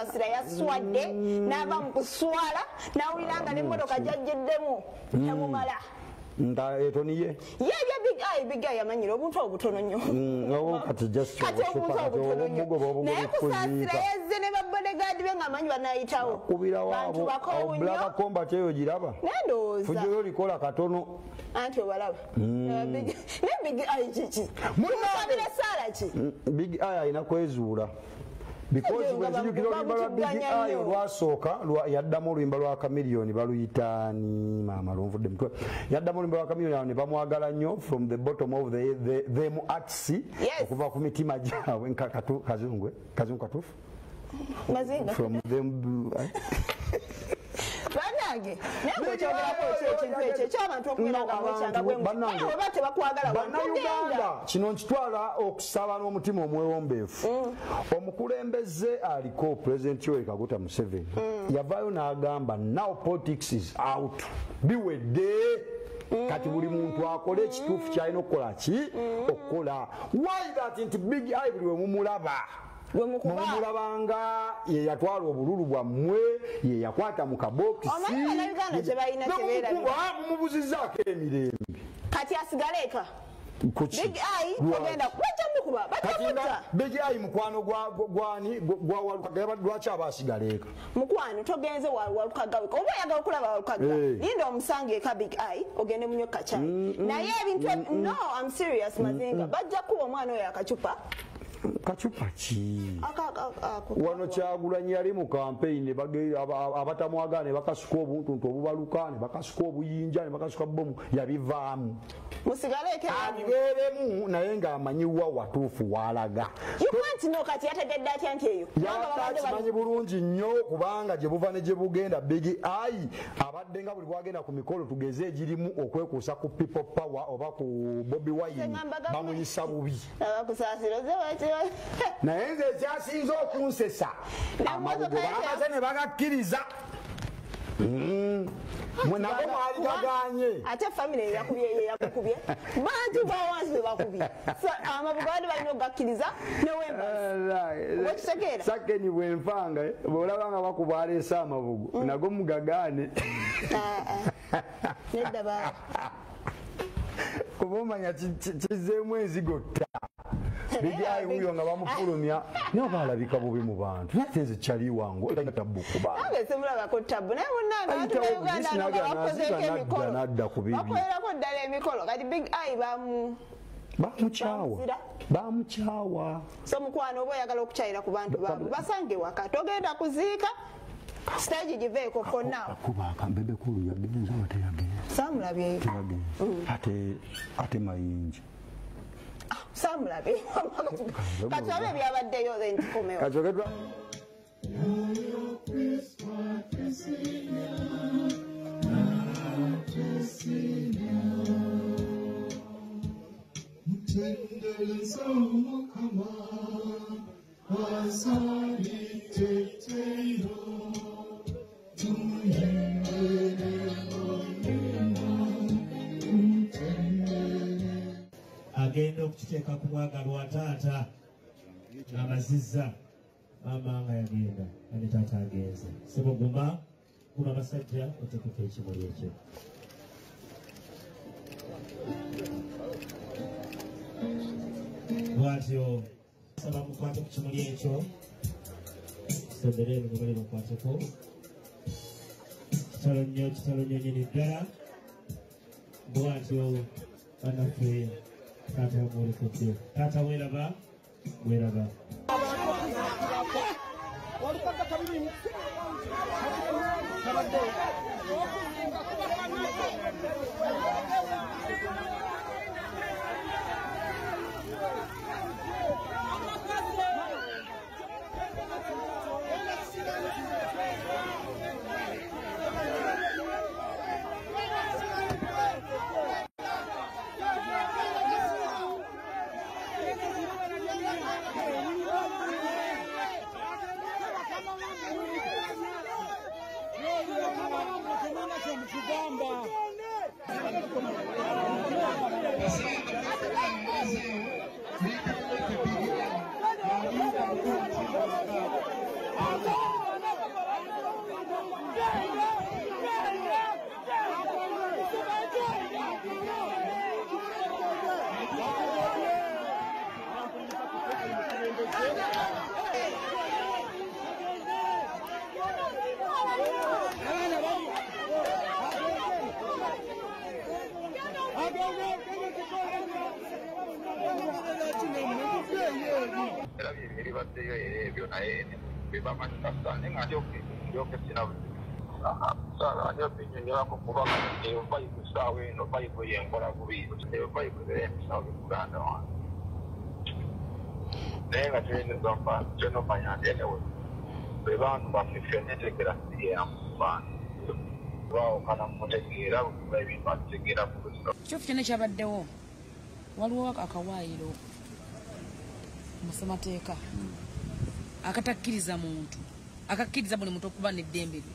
Kusasira yaswadde n'ava mu kuswala n'awulira nga n'emmotoka gyajjiddemu temumala. Nta etoniye ye Big Eye, Big Eye yamanyira obuntu obutono nnyo. Kati just kati obuntu obutono nnyo, naye Kusasira yazze ne ba bodyguard be ng'amanyi banayitawo. Kubirawo abo Black Combat eyo giraba, naye ndowooza fujjo likola katono anti obalaba. Naye Big Eye kiki musabira saala ki? Big Eye alina kwezuula because bwenzijukira oluyimba lwa Big Eye olwasooka, yaddamu oluyimba lwa Chameleone baluyitaani maama lunvudde mutwe, yaddamu oluyimba lwa Chameleone awo ne bamwagala nnyo from the bottom of them arts, okuva ku mitima gyabwe. Kazungu kazungu katuufu from them. Bannange, naye ng'okyogerako ekintu ekyo ekyabantu okubeera nga mwekyanga bwe oba tebakwagala. Bannayuganda, kino nkitwala okusaba n'omutima omwewombeefu. Omukulembeze aliko, President Yoweri Kaguta Museveni, yavaayo n'agamba now politics is out, biwedde, kati buli muntu akole ekituufu kyalina okukola ki okukola. Why that nti Big Eye buli we mumulaba mumulabanga ye yatwala obululu bwammwe, ye yakwata mu kabokisi, Omanyi Bannayuganda kye balina kyebeerabira, mumubuzizaako emirembe. Kati asigale eka. Big Eye togenda bajja mukuba, bajja mutta. Big Eye mukwano gwani gwa Walukaga, lwaki aba asigala eka? Mukwano togenze Walukaga weka, oba oyagala okulaba Walukaga linda omusange eka Big Eye ogende munywe kacayi. Naye ebintu, no, I'm serious Mazinga, bajja kuba omwana oyo akacupa. Kacupa ki? Wano Kyagulanyi yali mu campaign, abatamwagala ne bakasuka obuntuntu obubaluka, ne bakasuka obuyinja, ne bakasuka bomu, yabivaamu. Musigale eka abibeeremu, naye ng'amanyi wa watuufu walaga. You can't know kati yategedde atya nti eyo yakimanyi bulungi nnyo, kubanga gye buva ne gye bugenda Big Eye abadde nga buli bwagenda ku mikolo tugeze egirimu okwekuusa ku People Power oba ku Bobi Wine bamuyisa bubi. Naye nze ekyasinze okunsesa, amabugo bamaze ne bagakkiriza, mwe nabo mwali gaganye. Ate family yakubye, yakukubye bantu bawansi be bakubye, amabugo bali balina okugakkiriza newemba okitegeera. Sakeni bwenfanga bwolaba nga bakuba aleese amabugo nago mugagaane. Nedda ba kuba omanya kizzeemu enzigotta. Big Eye wuyo nga bamufulumya, naye oba alabika bubi mu bantu, naye ate nze kyali wange talina tabbu ku bantu. Nange simulabako tabbu, naye munnange abantu ba Uganda nga bakozeeko emikolo, nadda ku bibi, bakolerako ddala emikolo. Kati Big Eye bamukyawa, bamukyawa. So mukwano, oba oyagala okukyayira ku bantu baabwe basange waka, togenda kuziika stage giveeko for now. Kuba akambebe kulu yagenze oba teyagenze? Saamulabyeyo. Teyagenze. Ate Mayinja saamulabye. Kati oba ebyabaddeyo then tukomewo. Mutendereza Omukama azaliteteyo, tumuyimbire tumutendere. Agenda okukiteeka ku mwagalwa taata ng'amazizza maama nga yagenda ne taata agenze. Sebo guma guma basajja otekeko ekimuli ekyo. Bwatyo saba mukwate ku kimuli ekyo, sembere eno mubali mukwateko. Kitalo nnyo, kitalo nnyo nnyini ddala. Bwatyo bannaffe taata yamwolekedde. Taata weeraba, weeraba. Thank you. Bibaddeyo era ebyo naye bebamanyi kasita naye nga ndyoke sina buzibu. Saala nyo binyonyolako kuba eyo vibe essaawa eno vibe yenkola bubi, eyo vibe era emisawo muganda wange, naye nga kyenomanya nti anyway be bantu baffe ffenna entegera si yeemu ku bantu, baawukana mu kutegeera bwe ebintu atutegeera bulungi. Kituufu kyonna ekyabaddewo, waliwo akawaayiro mu ssemateeka akatakkiriza muntu, akakkiriza buli muntu okuba n'eddembe lye.